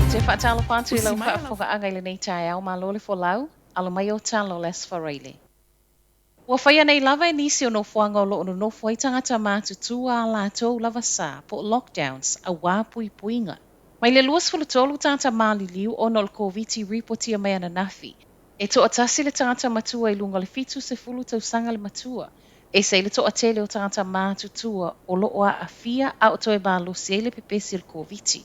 Ou te faatalofa atu i lau faafofogaaga i lenei taeao, malo le folau, alo mai o tala o le Aso Faraile. Ua faia nei lava e nisi o nofoaga o lo o nonofo ai tagata matutua a latou lava sa, po o lockdowns, auā puipuiga. Mai le 23 tagata maliliu ona o le Koviti ripotia mai ananafi, e toatasi le tagata matua i luga o le 70 tausaga le matua. Ese ai le toatele o tagata matutua o lo o aafia a o toe malosi ai le pepesi o le Koviti.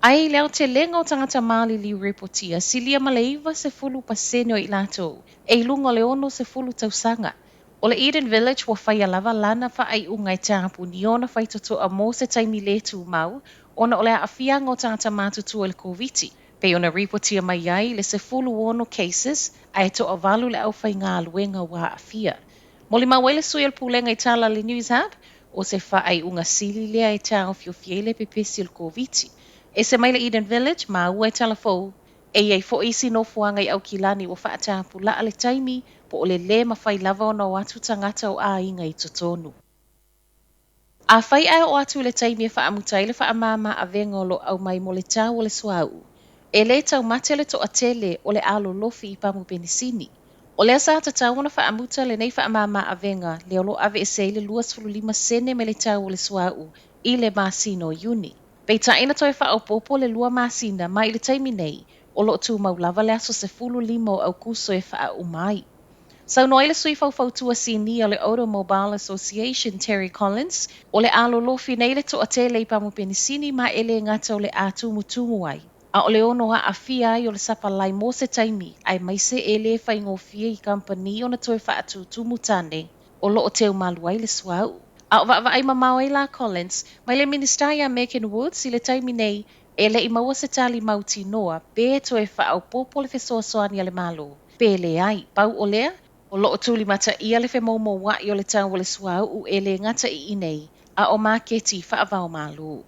Ae i le aotelega o tagata maliliu ripotia, silia ma le 90% o i latou e i luga o le 60 tausaga. O le Eden Village ua faia lava lana faaiuga e tapuni ona faitotoa mo se taimi le tumau ona o le aafiaga o tagata matutua i le Koviti, pei ona ripotia mai ai le 16 cases ae toavalu le aufaigaluega ua aafia. Molimau ai le sui o le pulega i tala a le Newshub, o se faaiuga sili lea e taofiofi ai le pepesi o le Koviti. Ese mai le Eden Village, maua e tala fou, e i ai foi isi nofoaga i Aukilani ua faatapulaa le taimi po o le lē mafai lava ona o atu tagata o aiga i totonu. Afai ae oo atu i le taimi e faamuta ai le faamama avega o lo o aumai mo le tau o le suauu, e lē taumate le toatele o le alolofi i pamu penisini. O lea sa tatau ona faamuta lenei faamama avega lea o lo o aveese ai le 25 sene mai le tau o le suauu i le masina o Iuni. Peitai na toe faaopoopo le 2 masina ma i le taimi nei, o lo o tumau lava le aso 15 o Aokuso e faauma ai. Saunoa ai le sui faufautua sinia o le Automobile Association Terry Collins, o le alolofi nei le toatele i pamu penisini ma e le gata o le a tumutumu ai, a o le ono aafia ai o le sapalai mo se taimi, aemaise e le faigofie i kamupani ona toe faatutumu tane o lo o teumalu ai le suauu. A o vaavaai mamao ai la Collins, mai le Minisita ia Megan Woods i le taimi nei, e le i maua se tali mautinoa pe toe faaopoopo le fesoasoani a le Malo, pe leai. Pau o lea, o lo o tulimataia le femoumouai o le tau o le suauu e le gata i inei, a o maketi faava-o-Malo.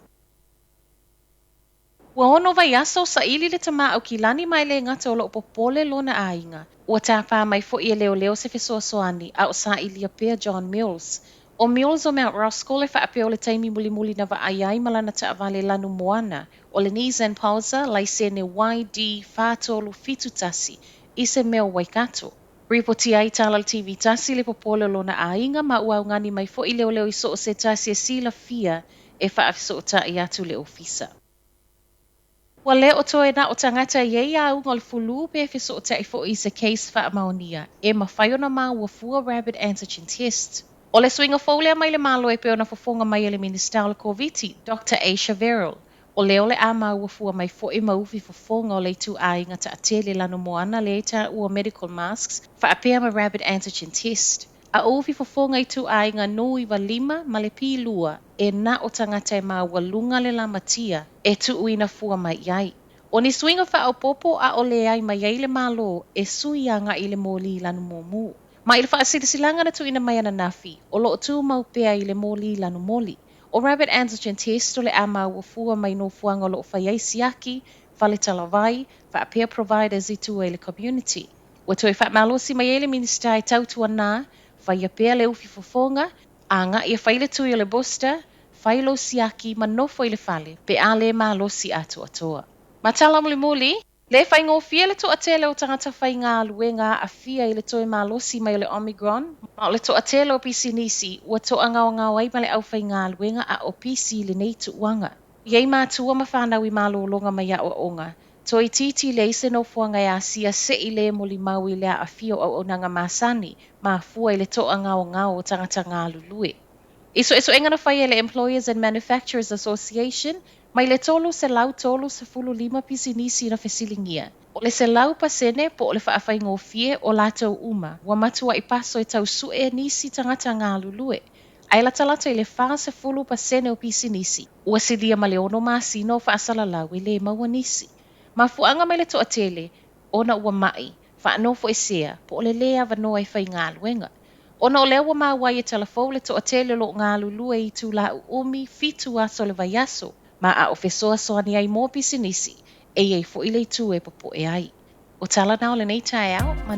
Ua 6 vaiaso o saili le tama Aukilani ma e le gata o lo o popole lona aiga, ua tapa mai foi e leoleo se fesoasoani a o sailia pea John Mills. O Mills o Mount Roskill e faapea o le taimi mulimuli na vaai ai ma lana taavale lanu moana o le Nissan Pulsar laisene YD 4371 i se mea o Waikato. Ripotia ai tala a le TV tasi le popole o lona aiga ma ua augani mai foi leoleo i so o se tasi e silafia e faafesootai atu le ofisa. Ua le o toe na o tagata e i ai auga o le fulu pe fesootai foi i se case faamaonia e mafai ona maua fua rapid antigen test. O le suiga fou lea mai le Malo e pei ona fofoga mai e le Minisita o le Koviti, Doctor Asia Verrall, o lea o le a maua fua mai foi ma ufi fofoga o le ituaiga taatele lanu moana lea e taua medical masks faapea ma rapid antigen test. A o ufi fofoga ituaiga N95 ma le P2 e na o tagata e maualuga le lamatia e tuuina fua mai i ai. O ni suiga faaopoopo a o leai mai ai le Malo e sui agai i le moli lanu mumu. Ma i le faasilasilaga na tuuina mai ananafi, o lo o tumau pea i le moli lanu moli. O rapid antigen test o le a maua fua mai nofoaga o lo o fai ai siaki, fale talavai, faapea providers i tua i le community. Ua toe faamalosi mai ai le Minisita e tautuana, faia pea le ufi fofoga, agai e fai le tui o le booster, fai lou siaki ma nofo i le fale pe a le malosi atoatoa. Ma tala mulimuli, le faigofie le toatele o tagata faigaluega aafia i le toe malosi mai o le Omicron, ma o le toatele o pisinisi ua toagaogao ai ma le aufaigaluega a o pisi i lenei tuuaga. E i ai matua ma fanau i malologa mai aoaoga, toeitiiti leai se nofoaga e asia se'i le molimau i le aafia o auaunaga masani, mafua i le toagaogao o tagata galulue. I suesuega na faia e le Employers and Manufacturers Association, mai le 335 pisinisi na fesiligia, o le 100% po o le faafaigofie o latou uma ua matuai paso e tau sue nisi tagata galulue, ae latalata i le 40% o pisinisi ua silia ma le 6 masina o faasalalau e le maua nisi. Mafuaaga mai le toatele ona ua mai, faanofoesea po o le lē avanoa e faigaluega. Ona o lea ua maua ai e tala fou le toatele o lo o galulue i itula uumi 7 aso o le vaiaso, ma a o fesoasoani ai mo pisinisi, e i ai foi le itu e popoe ai. O tala na o lenei taeao.